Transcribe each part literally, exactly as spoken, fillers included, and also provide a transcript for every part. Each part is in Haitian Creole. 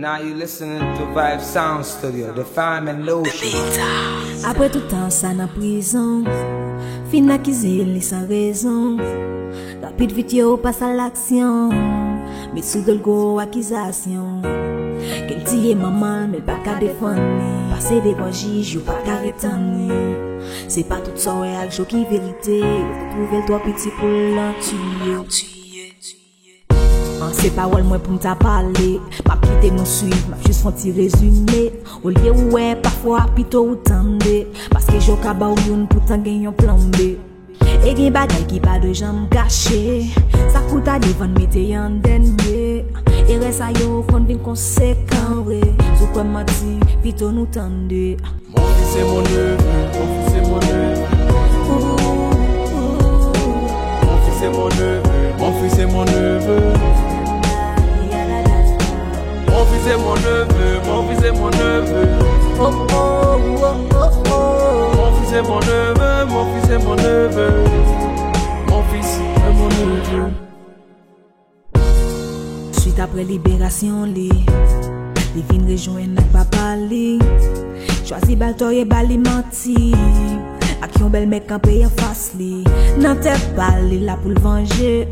Now you listening to Vibe Sound Studio, the fine and lotion. Apre tout tan sa nan prizon, fin akize li san rezon. Rapid vit yo pas a laksyon, met sou do l gwo akizasyon. Ke l tiye manman l, men l pa ka defann li. Pase devan jij, yo pa ka retann li. Se pa tout sa w wè ak je w ki verite. Yo twouve l twò piti pou l nan tiye. An se pawòl mwen pou m ta pale. M ap kite nou swiv, m ap jis fè yon ti rezime. Olye ou wè, pafwa pito ou tande. Paske je w ka ba w youn poutan gen yon plan B. E gen bagay ki pa dwe janm kache. Sa k pou ta devan n mete an dènye. Erè sa yo konn vin konsekan vre. Si w kwè m manti, pito nou tande. Mon fils est mon neveu, mon fils est mon neveu. Mon fils est mon neveu, mon fils est mon neveu. Mon fils est mon neveu, mon fils est mon neveu. Oh, oh, oh, oh, oh. Mon fils est mon neveu, mon fils est mon neveu. Mon fils est mon neveu. Swit apre liberasyon li, li vin rejwenn ak papa li. Chwazi ba l tò e ba li manti. Ak yon bèlmè kanpe anfas li. Nan tèt pa l, li la pou l vanje.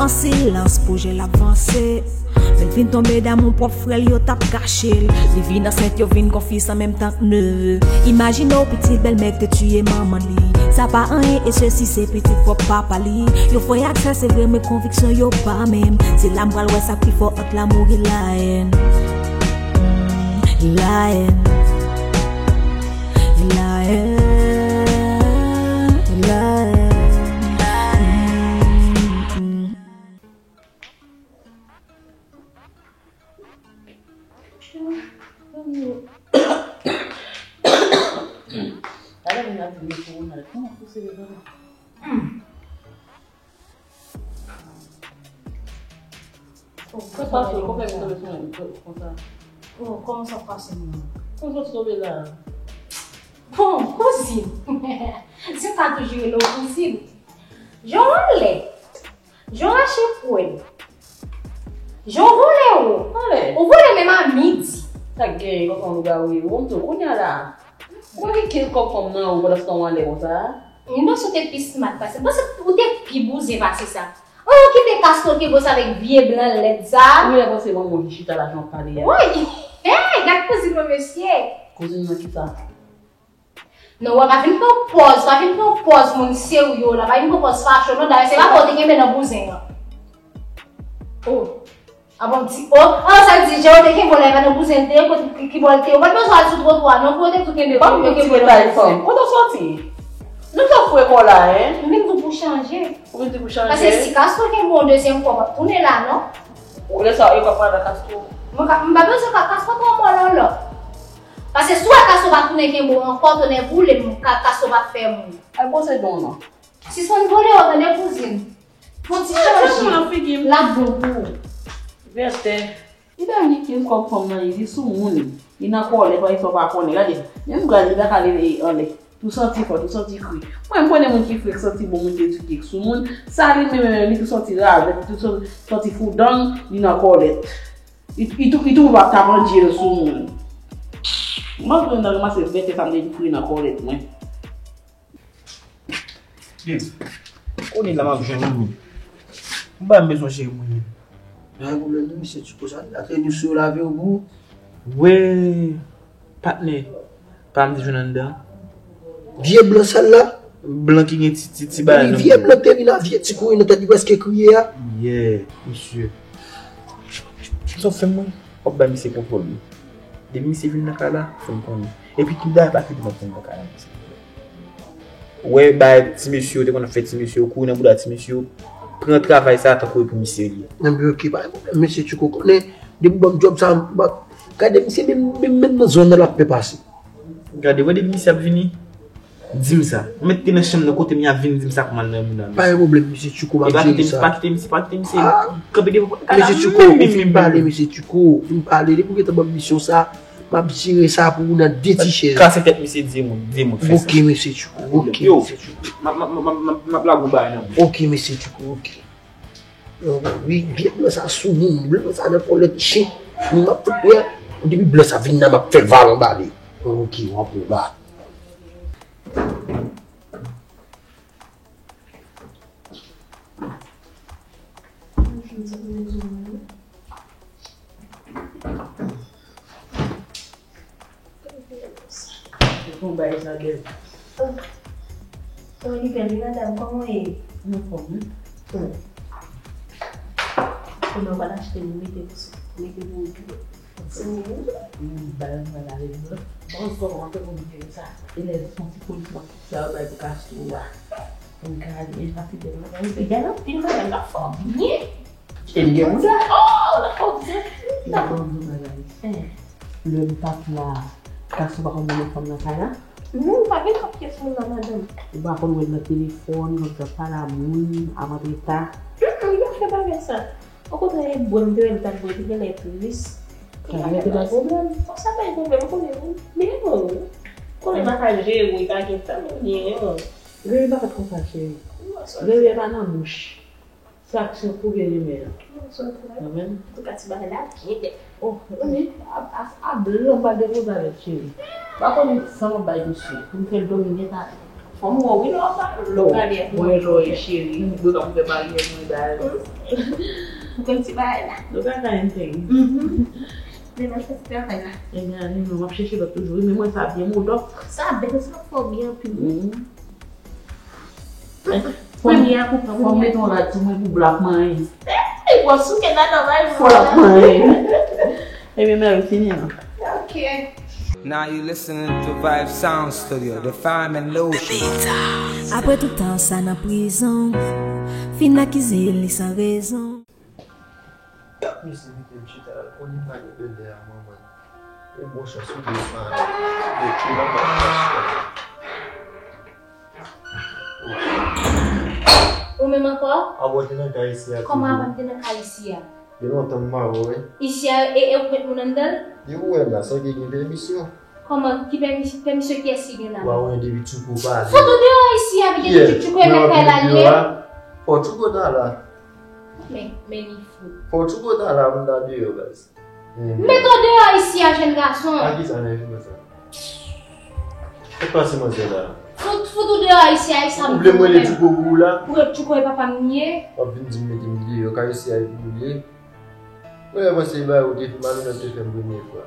An silans, pwojè l ap vanse. Men l fin tonbe damou pwòp frè l, yo t ap kache l. Li vin ansent, yo vin gon fi an menm tan k neve. Imajine w pitit bèlmè k te tiye manman li. Sa pa anyen, e sesi se pitit pwòp papa li. Yo fè ak sa, se vre, men konviksyon yo pa menm. Se la m pral wè sa k pi fò ant lamou e layèn. Mm, layèn. Layèn. Layèn. Mm, mm. Ala moun ap vin pou ou nan kòman pou se devan. Sa pase, ou konprann tonbe sou mwen konsa. Oh, kòman sa pase menm? Kòman sa tonbe la? Bon, kouzin. Se pa toujou rele w kouzin. Jan w anlè. Jan w rache pwèl. Jan w vole wo. Anlè. Ou vole menm a midi. Sa k genyen, kòkon lougawou ye. Ou menm tou, kounye a la. Ou pa gen kenz kòb fanm nan ou pandan se tan w anlè konsa? M panse w te pi smart pase. M panse ou te pi bouzen pase sa. Oh, kite Castro ki bòs avèk vye blan lèd sa. Ou genlè panse manman w ki chita la jan w pale a. Woy! Hey, gad kouzin mwen, mesye. Kouzin nan kisa? Non, wè, pa vin pran pòz, pa vin pran pòz moun serye la, pa vin pran pòz facho non, dayè se pa pa w te kenbe nan bouzen an. Oh. Ah bon, di, oh, ah, sa di, Jero te kenbe w la, e pa nan bouzen l te ye, kot ki, ki bò l te ye. Ou pa t bezwen al sou twotwa non, pou yo te tou kenbe kò yo, yo kenbe w nan bouzen. Kote w soti? Nou t ap fouye kò w la, en? M vin di w pou chanje. Ou vin di pou chanje? Paske si Castro kenbe w yon dezyèm fwa, w p ap tounen la, non. Ou lè sa, yo p ap pale ak Castro. Mwen ka, m pa bezwen ka Castro pran mò lòlò. Paske si w wè Castro pa tounen kenbe w ankò, tonnè boule m, Castro p ap fè moun. Al bwose don w non. Sispann vole yo, tande kouzin. Fon ti chanje. L ap bon pou ou. Vètè. Li bay li kenz kòb fanm nan, li sou moun. Li nan kòlè, pa egzanp, pa konnen. Gade, menm gad li pa ka leve anlè. Tou santi fòt, tou santi kri. Mwen, m konnen moun ki fre, k santi bon, moun ki edike, k sou moun. Sa li menm, menm, li tou santi ravèt, li tou santi foudang, li nan kòlèt. Li, li tou, li tou pa ta pandye l sou moun. Mwen, mwen nan ranmase vètè sa m te di fre nan kòlèt mwen. Yes. Kounye la m ap jwenn ou. M pa bezwen jere mwen menm. Pa gen pwoblèm non, mesye Tchouko, sa ap rete nou sou yo lave yo pou ou. Wè, patnè, pa m te jwenn anndan. Vye blan sal la? Blan ki gen ti, ti, ti bagay nan vye blan te vin a vye ti kouri nan tèt li prèske kriye a. Yeah, mesye. Sa w fè m mwen? W ap bay misye kontwòl li. Depi misye vin nan kay la, fè m konnen. Epi tou dayè pa kite m ap vin nan kay la, silvouplè. Ou wè bagay ti mesye yo te konn ap fè ti mesye yo, kouri nan bouda ti mesye yo, pran travay sa tankou e pou misye li ye. Nan byen, oke, pa gen pwoblèm, mesye Tchouko konnen, depi w ban m djòb sa, m ap, gade misye menm, menm, menm nan zòn nan l ap fè pase. Gade, wè depi misye ap vini, di m sa. Ou mèt te nan chanm nan kote m, y ap vin di m sa kòman l nan mouda m. Pa gen pwoblèm, mesye Tchouko, m ap jere sa. Pa kite misye, pa kite misye kanpe devan pòt kay la. Mesye Tchouko, ou fin pale, mesye Tchouko, ou fin pale, depi w gentan ban m misyon sa, m ap jere sa pou ou nan de ti chèz. Kase tèt misye, di moun, di moun fè sa. Ok, mesye Tchouko, ok, mesye Tchouko. M ap, m ap, m ap, m ap, m ap lage yon bagay nan men w. Ok, mesye Tchouko, ok. Wi, vye blan sa sou moun, blan sa nan kòlèt chen. M ap fout wè. Depi blan sa vin la, m ap fè val anba li. Ok, w ap wè ba. Bon bagay sa bèl. Kòman li bèl wi, madanm? Kòman w ye? Anfòm wi. Kòman w pral achte, nou mete pou sou, mete pou ou tou. Bay mwen la, bon, bon, bon, bon, bon, sa. E lè son ti polisman sa yo bay pou Castro a. Mwen ka al gen pati de mwen. Li gen anpil bagay, l ap fè w byen. E li gen bouda. Oh, l ap fè w byen. Nan bon, bon bagay. Lè m t ap la, Castro pa konn mennen fanm nan kay la. Non, pa gen lòt pyès moun nan, madanm. Ou pa konn wè l nan telefòn, konn sa pale a moun, ap antre ta. Mm, mm, li pa fè bagay sa. Okontrè, e bwè m te wè li t ap bwè, li genlè tris. Li pa fè bay pwoblèm. Bon, sa bay pwoblèm, konnen wi. Men non, konnen m pa ka jere w, li pa gen tan, men byen, non. Rere pa fèt konsa, cheri. Rere pa nan bouch. Se aksyon pou gen renmen an. Anmèn. Antouka, ti bagay la byen bèl. Oh, wi, a, a, a blan m pa depoze avèk cheri. Pa konnen san m ap bay misye. Pou m fè l dòmi nèt atè. Fò m wè w wi lè w ap pale, lè w pale ak mwen. Mwen lò e cheri, m bwè kòm fè baryè mwen bay. Ou konn ti bagay la. Nou ka ka anything. Men m al fè ti travay la. Ebyen, ale non, m ap chèche lòt toujou wi, men mwen sa byen modòk. Sa bèl, sa fò byen anpil wi. Premye a pou pran. Fò m mete yon rad sou mwen pou blan ap manyen. Ey, w ap souke nan nòmal. Fò l ap manyen. Ebyen, mèri fini an. Ok. Now you listening to Vibe Sound Studio, the fine and lotion. Apre tout tan sa nan prizon, fin akize li san rezon. Tap misye kite m chita la, konnen pa gen bèlè a manman. E bon chans ou gen pa. Yo tchou la pa chans. Ou menm ankò? Avan w te nan kay isi a toujou. Kòman avan m te nan kay isi a? Gen lontan m pa wè w, wi. Isi a, e, e ou k met moun anndan l? Depi w wè m la, sa vle di gen pèmisyon. Kòman? Ki pèmis-, pèmisyon kiyès ki gen la? Ou pa wè depi Tchouko pale. Fout ou deyò isi a, pitit Tchouko e mèt kay la l ye. Fò Tchouko ta la. Men, men li fou. Fò Tchouko ta la, m ta deyò, baz. Met ou deyò isi a, jèn gason. A kisa nève konsa? Sa k pase manzè la? Fout, fout ou deyò isi a, e sa m di ou menm. Ou vle m rele Tchouko pou ou la? Pou Tchouko e papa m li ye. W ap vin di m mete m deyò, kay isi a e pou ou l ye. Mwen panse bagay ou te fè, malonèt te fè m premye fwa.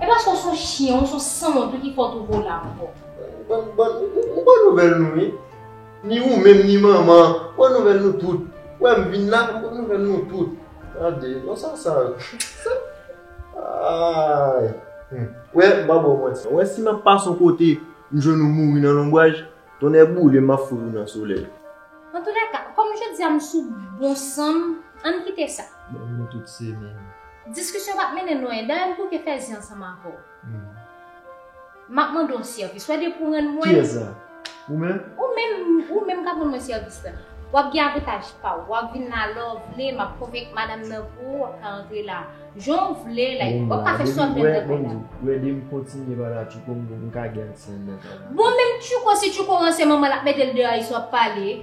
E paske w se yon chyen, w se yon sanwont wi ki fè w twouve w la ankò. Bon, bon, ou, ou pran nouvèl nou wi. Ni ou menm, ni manman, pran nouvèl nou tout. Wè m vin la, m pran nouvèl nou tout. Gade, non sa, sa, sa. Ay. Hmm. Wè, m pa ba w manti. Wè si m ap pase yon kote, m jwenn ou mouri nan lonbraj, tonnè boule m, m ap fout ou nan solèy. Antoulèka, kòm jodi a m sou bon san m, ann kite sa. Ban m nou tout semèn. Diskisyon p ap mennen lwen. Dayè m bouke fèzye ansanm avè w. Hmm. M ap mande w sèvis. Wè depi w rann mwen. Kiyès sa? Ou menm? Ou menm, ou menm k ap rann mwen sèvis la. W ap gen avantaj pa w. W ap vin la lè w vle, m ap konvenk madanm nan pou ou, w ap ka rantre la. Jan w vle, like, w ap ka fè sa w vle nan kay la. Wè, depi m kontinye pale a Tchouko, m, m ka gen aksè anndan kay la. Bon, menm Tchouko, si Tchouko ranse manman l ap mete l deyò isi w ap pale.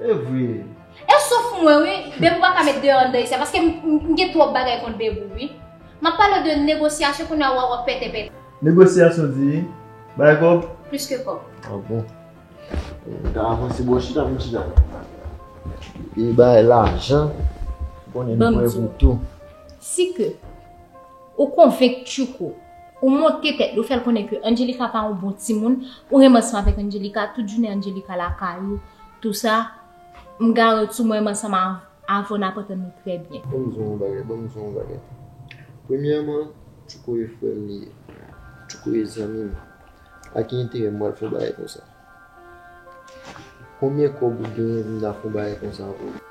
E vre. E sof mwen, wi, Bebou pa ka met deyò anndan isi a, paske m, m, m gen twòp bagay kont Bebou, wi. M ap pale w de negosyasyon, kounye a w ap pète pète. Negosyasyon di, bay kòb? Plis ke kòb. Ah bon. Ou ta avanse bò chita pou m chita. Epi bay lajan, konnen m prè pou tou. Si ke ou konvenk Tchouko, ou monte tèt li, ou fè l konnen ke Angelica pa yon bon timoun, ou renmen ansanm avèk Angelica, tout jounen Angelica lakay ou, tou sa, m garanti w mwen renmen ansanm avè w, n ap antann nou trè byen. Ban m di w yon bagay, ban m di w yon bagay. Premyèman, Tchouko e frè m li ye. Tchouko e zanmi m. A ki enterè m pral fè yon bagay konsa? Konbyen kòb ou genyen pou m ta fè yon bagay konsa pou ou?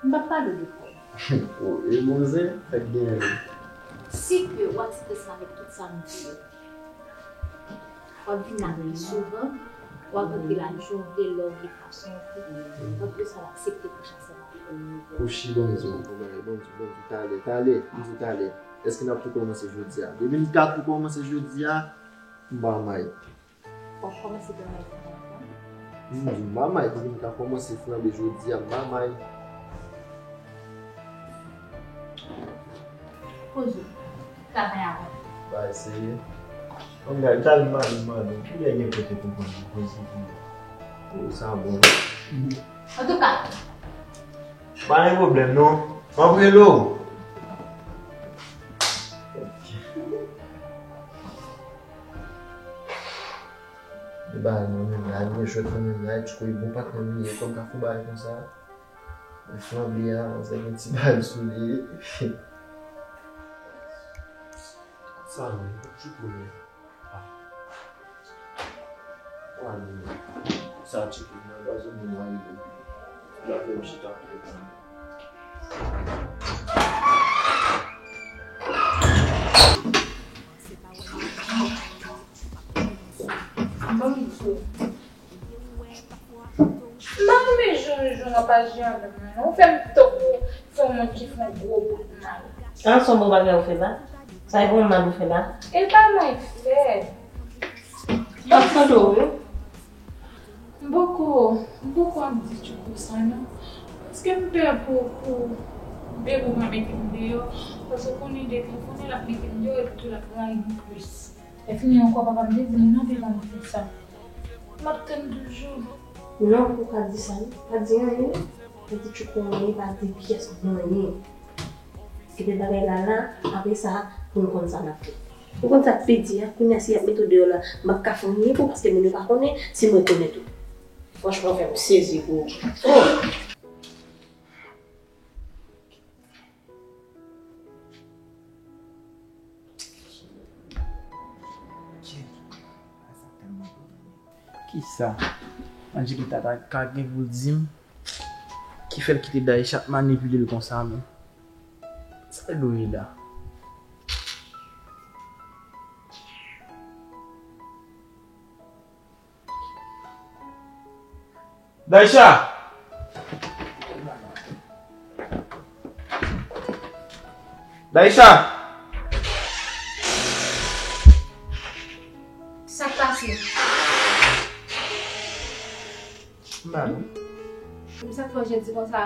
M p ap pale w de kòb. Oh, e bon zen, fèk genyen menm. Si ke w aksepte sa avèk tout sa m di yo, w ap vin la pi souvan, w ap rantre la jan w vle, lè w vle, fason w vle. Anplis, w ap aksepte kouche ansanm avè m. Kouche, ban m di w, ban m di w, ban m di w, talè, talè, m di w talè. Èske n ap tou kòmanse jodi a? Depi n ka tou kòmanse jodi a, m pa may. W ap kòmanse fè may fè anfan? M di w m pa may, depi m ka kòmanse flanbe jodi a, m pa may. Poze w. Travay avè m. Ba, se yon gade talman li mande, kilè gen kote konprann li poze pou li. Pou sa bon. Antouka. Pa gen pwoblèm, non. M ap rele w. Li ba nou menm la, li jwèt nou menm la, Tchouko e bon patnè m li ye, kòm ka fè bagay konsa. Mwen sanble a, se gen ti bagay sou li. Sa menm, Tchouko menm. Ah. Wale menm. Sa Tchouko menm, pa janm vin wale menm. L ap fè m chita pou li. Ban m di w. M pa renmen jan, jan w ap aji avè m nan, non. Ou fè m tankou se yon moun ki fè yon gwo bout mal. An, se yon bon bagay ou fè la. Sa e bon mal ou fè la. E pa mal fè. M ap tande w, wi. M poko, m poko ap di Tchouko sa, non. Paske m pè pou, pou Bebou pa mete m deyò. Paske w konnen depi, w konnen l ap mete m deyò, epi tou l ap rayi m plis. Lè fini ankò, papa m te di m non, te ban m fè sa. M ap tann toujou. Non, ou pa di sa, non. Pa di anyen, non. Pa di Tchouko anyen, pa di pyès mwen anyen. Kite bagay la la, apre sa, pou nou konn sa n ap fè. Ou konn sa k pi di a, kounye a si y ap mete w deyò la, m p ap ka fè anyen pou, paske moun yo pa konnen, si mwen konnen tou. Franchman, w fè m sezi pou ou. Oh! Kisa Angelita ta ka gen pou l di m ki fè l kite Daïcha ap manipile l konsa menm? Sa l dwe ye la? Daïcha! Daïcha! Sa k pase? M ba nou. Sa k fè w jedi konsa?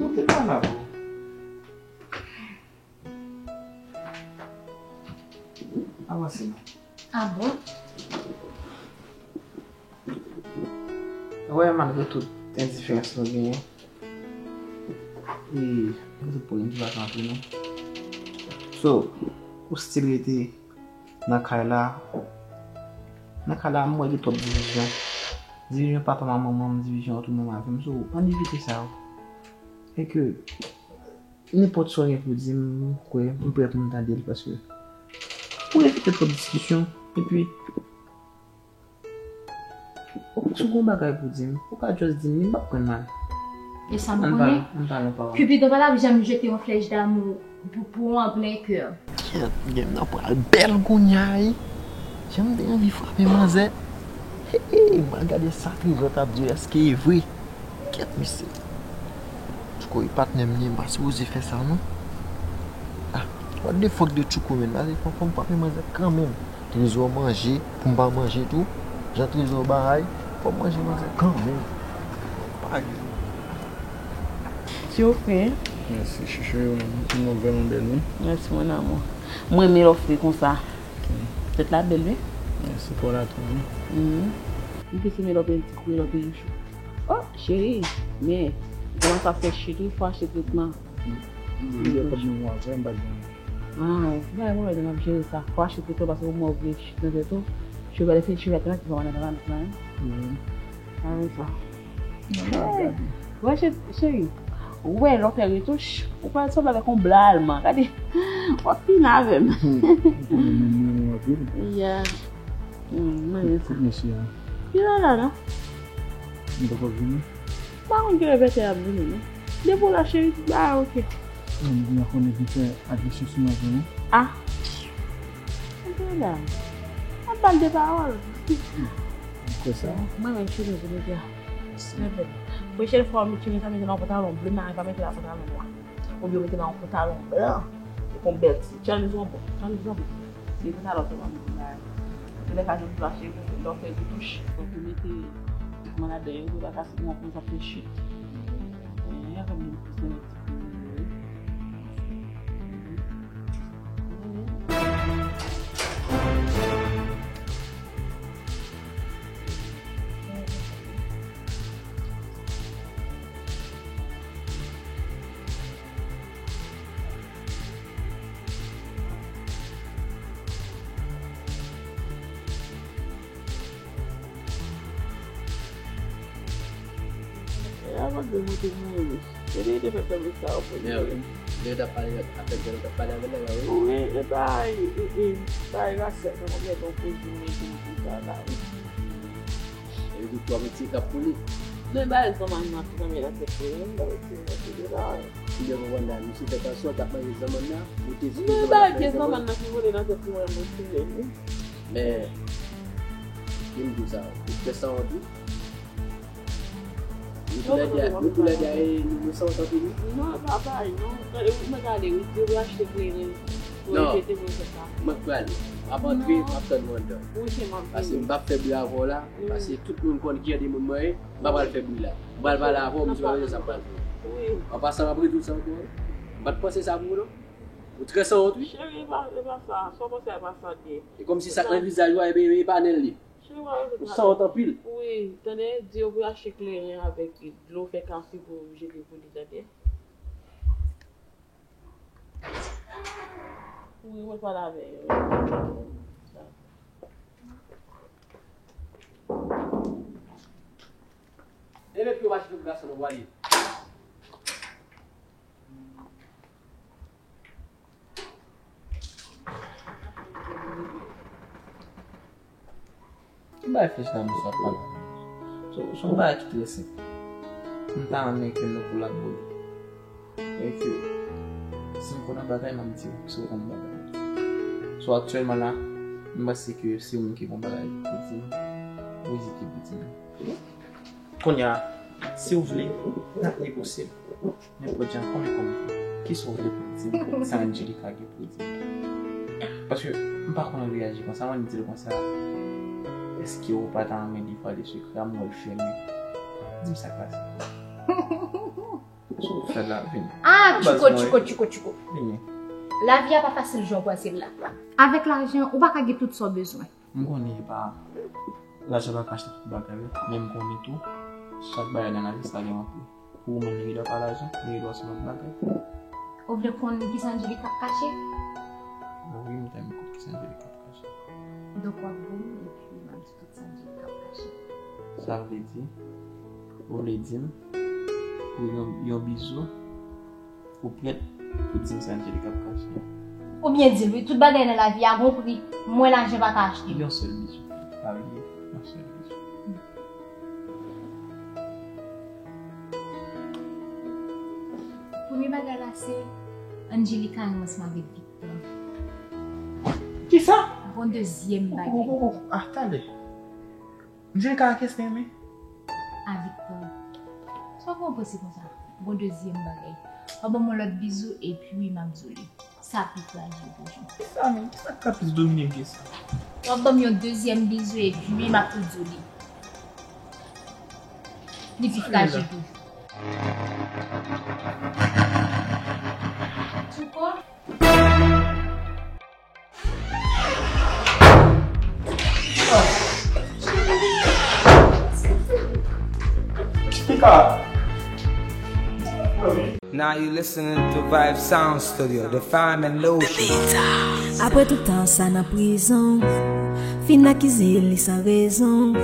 Nou te pa la pou. Avanse non. Ah bon? Wè, malgre tout endiferans nou genyen, e, gen tout pwoblèm ki pa ka antre non. So, ou still rete nan kay la. Nan kay la, m wè gen twòp divizyon. Divizyon papa m ak manman m, divizyon ant ou menm avè m. So, ann evite sa yo. E ke nenpòt sa w gen pou di m, m kwè, m prè pou m tande l, paske pou evite twòp diskisyon, epi, ou, si w gen yon bagay pou di m, ou ka just di m li, m p ap pran l mal. E sa m konnen, Cupido pa t ap janm jete yon flèch damou pou, pou w an plen kè. Kèt, game nan pral bèl kounye a, wi. Jan m te anvi frape manzè. Hey, hey, m al gade sa Trezò t ap di, èske e vre? Kèt, mesye. Tchouko, e patnè m li ye, m pa sipoze fè sa, non. Ah, what the fuck de Tchouko, menm? Pase fò, fò m frape manzè kanmenm. Trezò manje, pou m pa manje tou. Jan Trezò bay, fò m manje manzè kanmenm. Pa gen. Ti ofri, hein? Mèsi, chouchou, yon nouvèl, mon belle, wi. Mèsi, mon amour. Mwen renmen lè w fre konsa. Tèt la bèl, wi. Mèsi pou la tou, wi. Mhm. M plis renmen lè w bèl ti kouri, lè w bèl chou. Oh, cheri, men, kòman sa fè chit, wi, fò achte tretman. Li gen kòb nan mwen, vrè, m pa gen. Ah, se pa yon pwoblèm, m ap jere sa. Fò achte tretman paske ou mwen vle chit nan tèt ou. Cheve a, lè fini cheve a, tèlman ki fè w nan tèlman nan. Mhm. Ah, sa. Wè, cheri, ou wè lè w fè retouch, ou pral sanble avèk yon blan alman. Gade, w ap fini avè m. Ou konnen menm mwen, mwen anpil. Ya. Hmm, mwen renmen sa. Kote mesye a? Li la la, non? Li poko vini? M pa konn kilè Bètè ap vini, non. Depi w la, cheri, tout bagay oke. Mwen, m konnen vin fè agresyon sou mwen, non? Ah. Mwen te la. Ap ba l de pawòl. Ou kwè sa? Mwen menm, cheri, pou nou di a. Pwochèn fwa, ou mete chemiz la, mete nan yon pantalon ble, mari pa mete nan pantalon nwa. Oubyen ou mete nan yon pantalon blan. Ou pran bèl ti, tchann zon bon, tchann zon bon. Se pantalon sèlman mete la. Se lè ka jodi la, cheri, lè w fè retouch, fòk ou mete tretman ladan yo, pou yo pa ka siman kòmanse ap fè chit. Ehe, fè m vin plis nan ti kou. Avan de mwen te mouri. Se li te fè tande sa yo pou li. Lè yo t ap pale avèk, lè yo t ap pale avè l la, wi. Wi, e bay, e, e, bay Rachel nan konbyen tan pou di mwen pou di sa la, wi. E pi twa meti kap pou li. Men bay zanmann nan ki zanmi nan tèt li, men bay ti nan tèt li la. Ou byen konprann la, misye fè tansyon, t ap manje zanmann nan, ou te di men bay vye zanmann nan ki vole nan tèt li, mwen mwen tire li. Men, ki m di sa, ou fè sanwont, wi. Nou toulède, nou toulède, nou, nou sanwont anpil, wi. Non, pa bay, non. Mwen gade, wi, di w achte kleren. Pou non, rejete mwen fè sa. Mwen k prale. M ap antre, non, m ap tann ou anndan. Wi, se m ap vini. Paske m p ap fè bri avè w la. Wi. Paske tout moun konn ki jan de moun mwen ye. M pa pral fè bri la. M pral pale avè w, m di w sa m pral fè. Wi. An pasan, m ap redi w sa ankò. M pa t panse sa pou ou, non. Ou trè sanwont, wi. Cheri, e pa, e pa sa. Sa w panse a, e pa sa l ye. E kòmsi sa k nan vizaj ou a, e, e, e pa nan l li. Cheri, w a rejete. Ou sanwont anpil. Wi, tande, di yo pou yo achte kleren avèk dlo, fè kafe pou yo jete pou li, tande. Wi, mwen pale avè yo. E mèt yo mache tout gason nan pwale. Ki bagay flèch la misye ap pale? Se, se yon bagay ki trè senp. M ta renmen ke nou kolabore. E ke si m konn yon bagay, m ap di w, si w konn yon bagay. So, aktyèlman la, m panse ke se ou menm ki gen yon bagay pou di m, ou ezite pou di m. Kounye a, si w vle, n ap negosyel. Nenpòt jan, kòman, kòman, kisa w vle pou di m, sa Angelica gen pou di m? Paske m pa konn reyaji konsa, mwen di l konsa, èske w pa ta renmen devwale sekrè a, m wè l fèmen. Di m sa k pase. Sa w fè la, vini. Ah, tchouko, tchouko, tchouko, tchouko. Vini. Lavi a pa fasil jan w panse l la. Avèk lajan, ou pa ka gen tout sa w bezwen. M konnen e pa, lajan pa ka achte tout bagay, men m konnen tou, chak bagay nan lavi sa gen yon pri. Pou ou menm, li gen dwa pa lajan, li gen dwa se lòt bagay. Ou vle konn kisa Angelica ap kache? Wi, m ta renmen konn kisa Angelica ap kache. Donk w ap ban m, epi m ap di tout sa Angelica ap kache. Sa vle di, ou vle di m, pou yon, yon bizou, ou prèt pou di m sa Angelica ap kache? Ou byen di l, wi, tout bagay nan lavi a gon pri. Mwen, lajan pa ka achte l. Yon sèl bizou. Pa bliye, yon sèl bizou. Premye bagay la, se Angelica renmen ansanm avèk Victor. Kisa? Gon dezyèm bagay. Oh, oh, oh, oh. Ah, talè. Angelica a kès li renmen? A Victor. Sa w konn panse konsa? Gon dezyèm bagay. W ap ban m yon lòt bizou epi m ap di w li. Sa pi fraji toujou. Kisa menm? Kisa k ka plis domine m ke sa? W ap ban m yon dezyèm bizou epi m ap tou di w li. Li pi fraji toujou. Tchouko. Now you listening to Vibe Sound Studio, the fine and lotion. Apre tout tan sa nan prizon, fin akize li san rezon.